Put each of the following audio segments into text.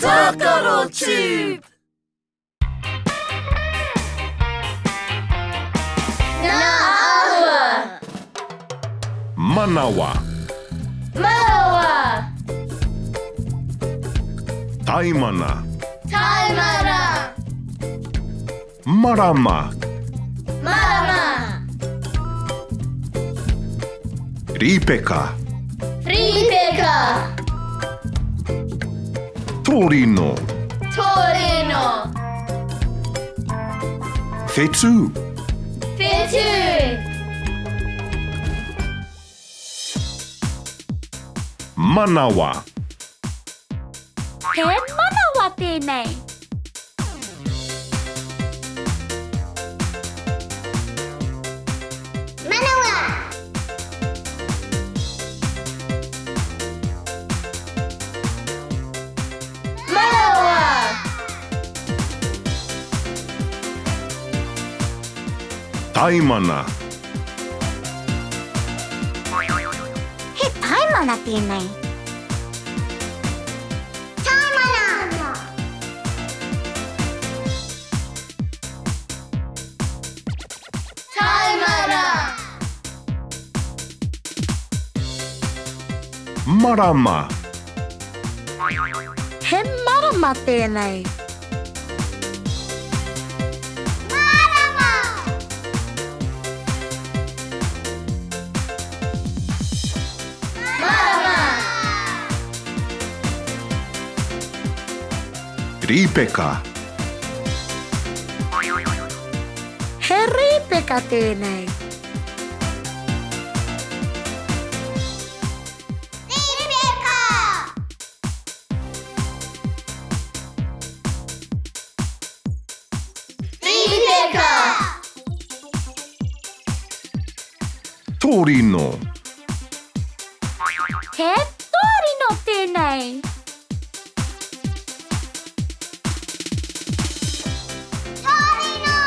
Tākaro Tube! Ngā āhua. Manawa. Manawa. Taimana. Taimana. Marama. Marama. Rīpeka. Rīpeka. Tōrino. Tōrino. Whetū. Whetū. Manawa. He manawa tēnei. Manawa! Manawa! Taimana. He taimana tēnei. Taimana! Taimana! Marama. He marama tēnei. Marama! Marama! Rīpeka. He rīpeka tēnei. Rīpeka! Rīpeka! Tōrino. He tōrino tēnei. Tōrino!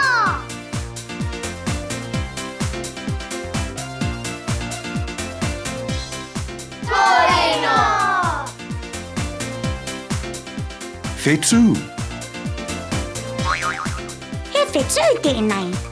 Tōrino! Whetū. He whetū tēnei.